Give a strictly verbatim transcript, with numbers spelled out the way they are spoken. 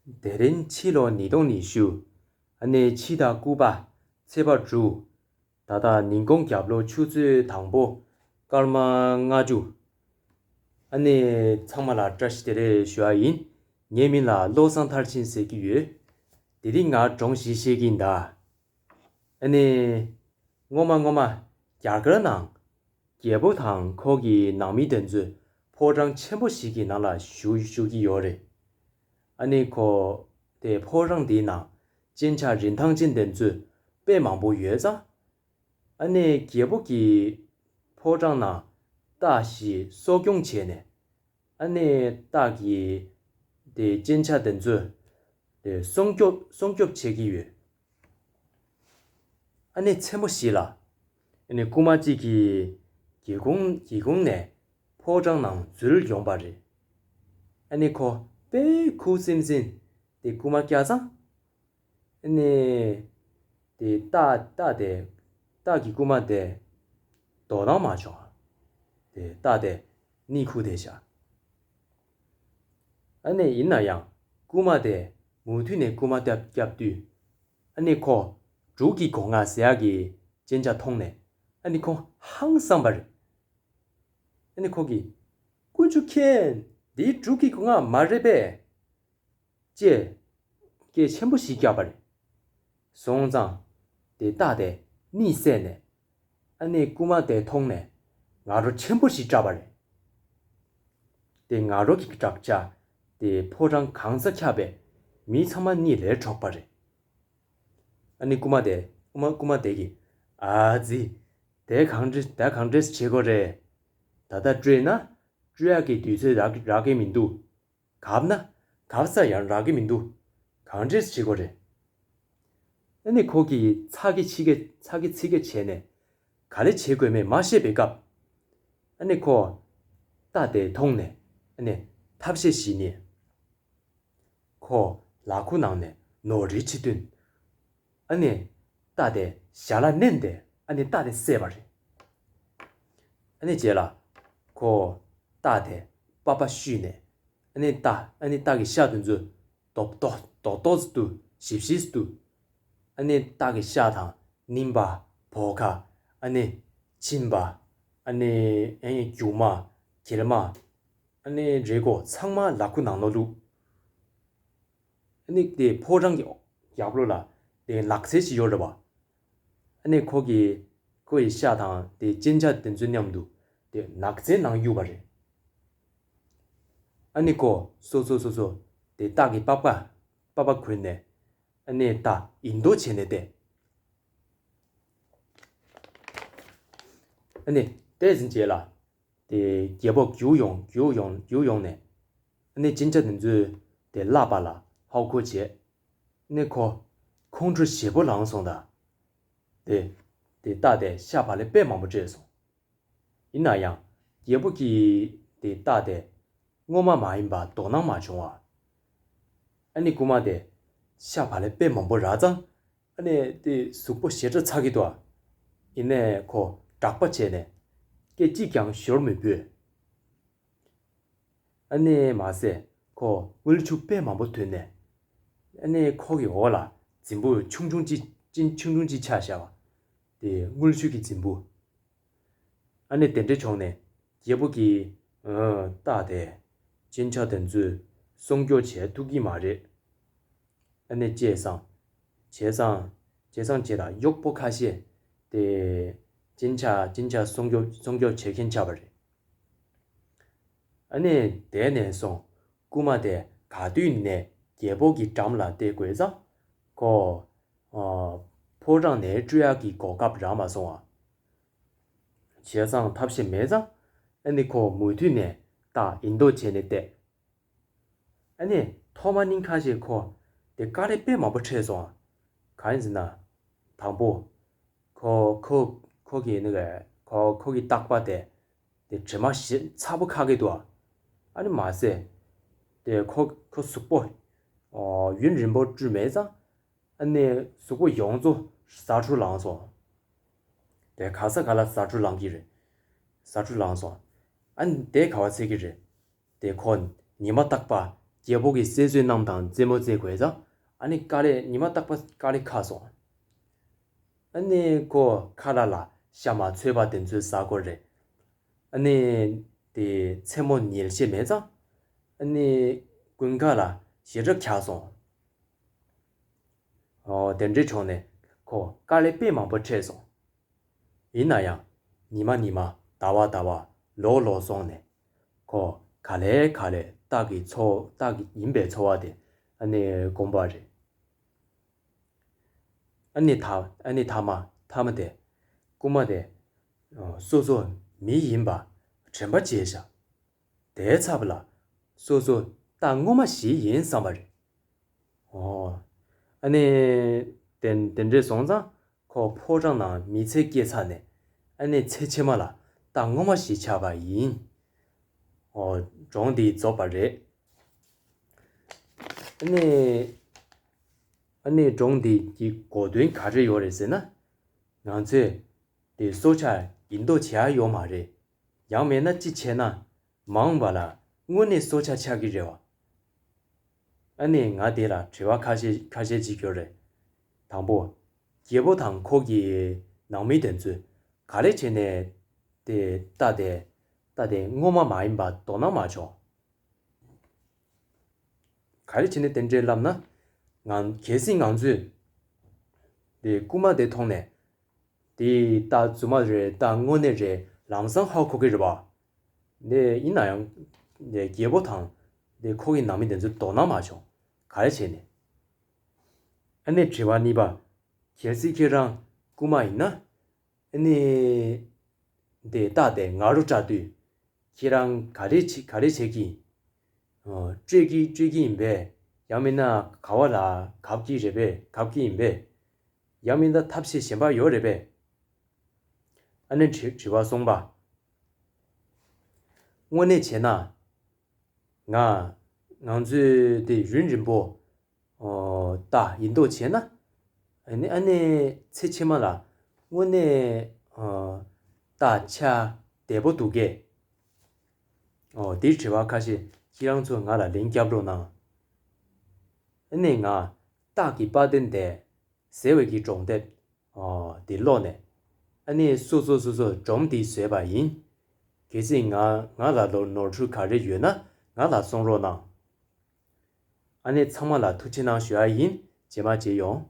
དེ་རིང་ཕྱི་ལོ་ཉིས་སྟོང་ཉི་ཤུ། ཨ་ནི་ཕྱི་ཟླ་དགུ་པ་ཚེས་པ་དྲུག། ད་ལྟ་ཉིན་གུང་རྒྱབ་ལོགས་ཆུ་ཚོད་དང་པོ་སྐར་མ་ལྔ་བཅུ། ཨ་ནི་ཚང་མ་ལ་བཀྲ་ཤིས་བདེ་ལེགས་ཞུ་བ་ཡིན། ངའི་མིང་ལ་བློ་བཟང་མཐར་ཕྱིན་ཟེར་གྱི་ཡོད། དེ་རིང་ང་སྒྲུང་ཞིག་བཤད་ཀྱི་ཡིན་ད། ཨ་ནི། སྔོན་མ་སྔོན་མ་རྒྱ་གར་ནང་རྒྱལ་པོ་དང་ཁོ་གི་ནང་མི་དེ་ཚོས་ཕོ་བྲང་ཆེན་པོ་ཞིག་གི་ནང་ལ་བཞུགས་བཞུགས་ཀྱི་ཡོད་རེད། ཨ་ནི་ཁོ་དེ་ཕོ་བྲང་དེའི་ནང་སྤྱན་ཆབ་རིན་ཐང་ཅན་དེ་ཚོས་དཔེ་མང་པོ་ཡོད་ཙང་། ཨ་ནི་རྒྱལ་པོ་གི་ཕོ་བྲང་ནང་རྟ་ཞིག་གསོ་སྐྱོང་བྱས་ནས། ཨ་ནི་སྟག་གི་དེ་སྤྱན་ཆབ་དེ་ཚོས་དེ་སྲུང་སྐྱོབ་སྲུང་སྐྱོབ་བྱེད་ཀྱི་ཡོད། ཨ་ནི་མཚན་མོ་ཞིག་ལ། ཨ་ནི་རྐུན་མ་གཅིག་གིས་སྒེའུ་ཁུང་སྒེའུ་ཁུང་ནས་ཕོ་བྲང་ནང་འཛུལ་ཡོང་པ་རེད། ཨ་ནི་ཁོ་དཔེ་ཁུ་སིམ་སིམ་དེ་རྐུན་མ་བཀྱག་ཙང་། ཨ་ནི། དེ་སྟག་སྟག་དེ། སྟག་གི་རྐུན་མ་དེ། དོ་སྣང་མ་བྱུང་། དེ་སྟག་དེ་གཉིད་ཁུག་བསྡད་བཞག། ཨ་ནི་ཡིན་ན་ཡང་རྐུན་མ་དེ་མུ་མཐུད་ནས་རྐུན་མ་བརྒྱབ་བརྒྱབ་དུས། ཨ་ནི་ཁོ་འབྲུག་གི་སྒོ་ང་ཟེར་ཡག་གི་སྤྱན་ཆབ་མཐོང་ནས། ཨ་ནི་ཁོ་ཧང་སངས་པ་རེད། ཨ་ནི་ཁོ་གིས། དཀོན་མཆོག་མཁྱེན། འདི་འབྲུག་གི་སྒོ་ང་མ་རེད་པས། ཅེས་སྐད་ཆེན་པོ་ཞིག་བརྒྱབ་པ་རེད། སོང་ཙང་དེ་སྟག་དེ་གཉིད་སད་ནས། ཨ་ནི་རྐུན་མ་དེ་མཐོང་ནས་ངར་སྒྲོག་ཆེན་པོ་ཞིག་བསྒྲགས་པ་རེད། དེ་ངར་སྒྲོག་གི་སྒྲ་ཆ་དེ་ཕོ་བྲང་གང་སར་ཁྱབ་པས་མི་ཚང་མ་གཉིད་ལས་དཀྲོགས་པ་རེད། ཨ་ནི་རྐུན་མ་དེ་རྐུན་མ་རྐུན་མ་དེ་གིས། ཨ་ཙི། དེ་གང་འདྲ་ད་གང་འདྲས་བྱེད་དགོས་རེད། ད་ལྟ་བཀྲོལ་ན་བཀྲོལ་ཡག་གི་དུས་ཚོད་རག་རག་གི་མི་འདུག། གབ་ན་གབ་ས་ཡང་རག་གི་མི་འདུག། གང་འདྲས་བྱེད་དགོས་རེད། ཨ་ནི་ཁོ་གིས་ཚ་གི་ཚིག་གི་ཚ་གི་ཚིག་གི་བྱས་ནས་ག་རེ་བྱེད་དགོས་མེད་མ་ཤེས་པའི་སྐབས། ཨ་ནི་ཁོ་རྟ་དེ་མཐོང་ནས། ཨ་ནི་ཐབས་ཤེས་ཤིག་ནས། ཁོ་ལག་ཁུག་ནང་ནས་ནོར་རིལ་ཅིག་བཏོན། ཨ་ནི་རྟ་དེ་ཞལ་ལ་མནན་ཏེ། ཨ་ནི་རྟ་དེ་བསད་པ་རེད། ཨ་ནི་རྗེས་ལ་ཁོ་རྟ་དེ་པགས་པ་བཤུས་ནས། ཨ་ནི་རྟ་ཨ་ནི་རྟ་གི་ཤ་དེ་ཚོ་རྡོག་རྡོག་རྡོག་རྡོག་ཏུ་ཞིབ་ཞིབ་ཏུ། ཨ་ནི་རྟ་གི་ཤ་དང་གླིང་བ། བོའུ་ཁ། ཨ་ནི་གཅིན་པ། ཨ་ནི་ཨ་ནི་རྒྱུ་མ། གྱེར་མ། ཨ་ནི་རས་གོས་ཚང་མ་ལག་ཁུག་ནང་ལོགས་བླུགས། ཨ་ནི་དེ་ཕོ་བྲང་གི་རྒྱབ་ལོགས་ལ་དེ་ནགས་ཚལ་ཞིག་ཡོད་རེད་པ། ཨ་ནི་ཁོ་གིས་ཁོ་ཡི་ཤ་དང་དེ་སྤྱན་ཆབ་དེ་ཚོའི་མཉམ་དུ་དེ་ནགས་ཚལ་ནང་གཡུགས་པ་རེད། ཨ་ནི་ཁོ་སོ་སོ་སོ་སོ་དེ་སྟག་གི་པགས་པ་པགས་པ་གོན་ནས། ཨ་ནི་ད་ཡིན་མདོག་བྱས་ནས་བསྡད། ཨ་ནི་དེ་ཟིན་རྗེས་ལ། དེ་རྒྱལ་པོ་རྒྱུགས་ཡོང་རྒྱུགས་ཡོང་རྒྱུགས་ཡོང་ནས། ཨ་ནི་སྤྱན་ཆབ་དེ་ཚོས་དེ་བསླབས་པ་ལ་ཧོ་ཁོ་བྱས། ཨ་ནི་ཁོ་ཁོང་ཁྲོ་ཞེ་པོ་ལངས་སོང་ད། དེ་དེ་རྟ་དེ་ཤ་བག་ལེབ་དཔེ་མང་པོ་སྤྲད་སོང་། ཡིན་ན་ཡང་རྒྱལ་པོ་གིས་དེ་རྟ་དེ་སྔོན་མ་མ་ཡིན་པ་དོ་སྣང་མ་བྱུང་བ། ཨ་ནི་རྐུན་མ་དེ་ཤ་བག་ལེབ་དཔེ་མང་པོ་རག་ཙང་། ཨ་ནི་དེ་གཟུགས་པོ་ཞེ་དྲག་ཚ་གི་འདུག། ཡིན་ནའི་ཁོ་སྐྲག་པ་བྱས་ནས་སྐད་ཅིག་ཀྱང་ཤོར་མི་ཕོད། ཨ་ནི་མ་ཟད་ཁོ་དངུལ་ཆུ་དཔེ་མང་པོ་ཐོན་ནས། ཨ་ནི་ཁོ་གི་འོག་ལ་རྫིང་བུ་ཆུང་ཆུང་ཅིག་ཅིག་ཆུང་ཆུང་ཅིག་ཆགས་བཞག་པ། དེ་དངུལ་ཆུ་གི་རྫིང་བུ། ཨ་ནི་དེ་འདྲ་བྱུང་ནས་རྒྱལ་པོ་གིས། ཨ། རྟ་དེ་སྤྱན་ཆབ་དེ་ཚོས་སྲུང་སྐྱོབ་བྱེད་ཐུབ་ཀྱི་མ་རེད། ཨ་ནི་བྱས་ཙང་། བྱས་ཙང་། བྱས་ཙང་བྱས་ལ་གཡོག་པོ་ཁ་ཤས་དེ་སྤྱན་ཆབ་སྤྱན་ཆབ་སྲུང་སྐྱོབ་སྲུང་སྐྱོབ་བྱེད་མཁན་ཆགས་པ་རེད། ཨ་ནི་དེ་ནས་བཟུང་རྐུན་མ་དེ་ག་དུས་ནས་རྒྱལ་པོ་གི་འགྲམ་ལ་བསྡད་དགོས་ཙང་། ཁོ། ཨ། ཕོ་བྲང་ནས་བཀྲོལ་ཡག་གི་གོ་སྐབས་རག་མ་སོང་བ། བྱས་ཙང་ཐབས་ཤེས་མེད་ཙང་། ཨ་ནི་ཁོ་མུ་མཐུད་ནས་རྟ་ཡིན་མདོག་བྱས་ནས་བསྡད། ཨ་ནི་ཐོག་མ་ཉིན་ཁ་ཤས་ཁོ་དེ་དཀའ་ལས་དཔེ་མང་པོ་འཕྲད་སོང་། གང་ཡིན་ཟེར་ན། དང་པོ། ཁོ་ཁོ་ཁོ་གི་ནི་ག་ཁོ་ཁོ་གི་རྟག་པ་དེ་དེ་དྲི་མ་ཞེ་ཚ་པོ་ཁ་གི་འདུག། ཨ་ནི་མ་ཟད། དེ་ཁོ་ཁོ་གཟུགས་པོ་ཨོ་ཡུན་རིང་པོ་བཀྲུས་མེད་ཙང་། ཨ་ནི་གཟུགས་པོ་ཡོངས་རྫོགས་ཟ་འཕྲུག་ལངས་སོང་། དེ་ག་ས་ག་ལ་ཟ་འཕྲུག་ལངས་ཀྱི་རེད། ཟ་འཕྲུག་ལངས་སོང་། ཨ་ནི་དེ་ག་བ་ཚད་ཀྱི་རེད། དེ་ཁོ་ཉི་མ་རྟག་པ་ རྒྱལ་པོ་གི་སྲས་བཟོས་གནང་དང་རྩེད་མོ་རྩེ་དགོས་ཙང་། ཨ་ནི་དཀའ་ལས་ཉི་མ་རྟག་པ་དཀའ་ལས་ཁག་སོང་། ཨ་ནི་ཁོ་ཁ་ལག་ལ་ཤ་མ་ཚོས་པ་དེ་ཚོ་ཟ་དགོས་རེད། ཨ་ནི་དེ་མཚན་མོ་ཉལ་ཤེས་མེད་ཙང་། ཨ་ནི་ཀུན་དགའ་ལ་ཞེ་དྲག་ཁག་སོང་། ཨོ་དེ་འདྲའི་བྱུང་ནས་ཁོ་དཀའ་ལས་དཔེ་མང་པོ་འཕྲད་སོང་། ཡིན་ན་ཡང་ཉི་མ་ཉི་མ་ཟླ་བ་ཟླ་བ་ལོ་ལོ་སོང་ནས་ཁོ་ག་ལེ་ག་ལེ་རྟག་གི་འཚོ་རྟག་གི་ཡིན་པའི་འཚོ་བ་དེ་ཨ་ནི་བསྒོམས་པ་རེད། ཨ་ནི་ཐ་ཨ་ནི་ཐ་མ་ཐ་མ་དེ་རྐུན་མ་དེ་སོ་སོ་མི་ཡིན་པ་དྲན་པ་བརྗེད་བཞག་དེའི་ཚབ་ལ་སོ་སོ་རྟ་ངོ་མ་ཞིག་ཡིན་བསམ་པ་རེད། ཨོ། ཨ་ནི་དེ་དེ་འདྲས་སོང་ཙང་ཁོ་ཕོ་བྲང་ནང་མི་ཚེ་སྐྱེལ་ཚར་ནས་ཨ་ནི་ཚེ་ཕྱི་མ་ལ་རྟ་ངོ་མ་ཞིག་ཆགས་པ་ཡིན། ཨོ་སྒྲུང་འདི་རྫོགས་པ་རེད། ཨ་ནི་ཨ་ནི་སྒྲུང་འདི་གི་གོ་དོན་ག་རེ་ཡོད་རེད་ཟེར་ན། ང་ཚོས་དེ་སྲོག་ཆགས་ཡིན་མདོག་བྱེད་ཡ་ཡོད་མ་རེད། ཡང་མིན་ན་ཅི་བྱས་ན་མ་འོངས་པ་ལ་དངོས་གནས་སྲོག་ཆགས་ཆགས་ཀྱི་རེད་བ། ཨ་ནི་ང་དེ་ལ་དྲི་བ་ཁ་ཤས་ཁ་ཤས་ཅིག་ཡོད་རེད། དང་པོ། རྒྱལ་པོ་དང་ཁོ་གི་ནང་མི་དེ་ཚོས་ག་རེ་བྱས་ནས་དེ་རྟ་དེ་རྟ་དེ་ངོ་མ་མ་ཡིན་པ་དོ་སྣང་མ་བྱུང་། ག་རེ་བྱས་ནས་དེ་འདྲས་ལབ་ན། ང་གལ་སྲིད་ང་ཚོས་དེ་རྐུན་མ་དེ་མཐོང་ནས། དེ་རྟ་རྫུན་མ་རེད་རྟ་དངོས་གནས་རེད་ལམ་སང་ཧ་གོ་གི་རེད་བ། དེ་ཡིན་ན་ཡང་དེ་རྒྱལ་པོ་དང་དེ་ཁོ་གི་ནང་མི་དེ་ཚོ་དོ་སྣང་མ་བྱུང་། ག་རེ་བྱས་ནས། ཨ་ནི་དྲི་བ་གཉིས་པ། གལ་སྲིད་ཁྱེད་རང་རྐུན་མ་ཡིན་ན། ཨ་ནི། དེ་རྟ་དེ་ང་རུ་སྐྲག་དུས། ཁྱེད་རང་ག་རེ་བྱེད་ག་རེ་བྱེད་ཀྱི། ཨོ། སྤྲོད་ཀྱི་སྤྲོད་ཀྱི་ཡིན་པས། ཡང་མིན་ན་ག་བ་ལ་གབ་ཀྱི་རེད་པས་གབ་ཀྱི་ཡིན་པས། ཡང་མིན་ན་ཐབས་ཤེས་གཞན་པ་ཡོད་རེད་པས། ཨ་ནི་དྲི་དྲི་བ་གསུམ་པ། དངོས་གནས་བྱས་ན། ང་ང་ཚོས་དེ་ཡུན་རིང་པོ། ཨོ། རྟ་ཡིན་མདོག་བྱས་ན། ཨ་ནི་ཨ་ནི་ཚེ་ཕྱི་མ་ལ་དངོས་གནས། ཨོ། རྟ་ཆགས་བདེ་པོ་འདུག་གས། ཨོ། དེའི་དྲི་བ་ཁ་ཤས་ཁྱེད་རང་ཚོས་ང་ལ་ལན་རྒྱབ་རོགས་གནང་། ཨ་ནི་ང་སྟག་གི་དཔའ་གདེང་དེ་ཟེར་བའི་གི་སྒྲུང་དེབ། ཨོ། དེ་ཀློག་ནས། ཨ་ནི་སོ་སོ་སོ་སོ་སྒྲུང་དེ་བཟོས་པ་ཡིན། གལ་སྲིད་ང་ང་ལ་ལོ་ནོར་འཁྲུལ་ག་རེ་ཡོད་ན་ང་ལ་གསུང་རོགས་གནང་། ཨ་ནི་ཚང་མ་ལ་ཐུགས་རྗེ་གནང་ཞུ་ཡ་ཡིན། རྗེས་མ་མཇལ་ཡོང་།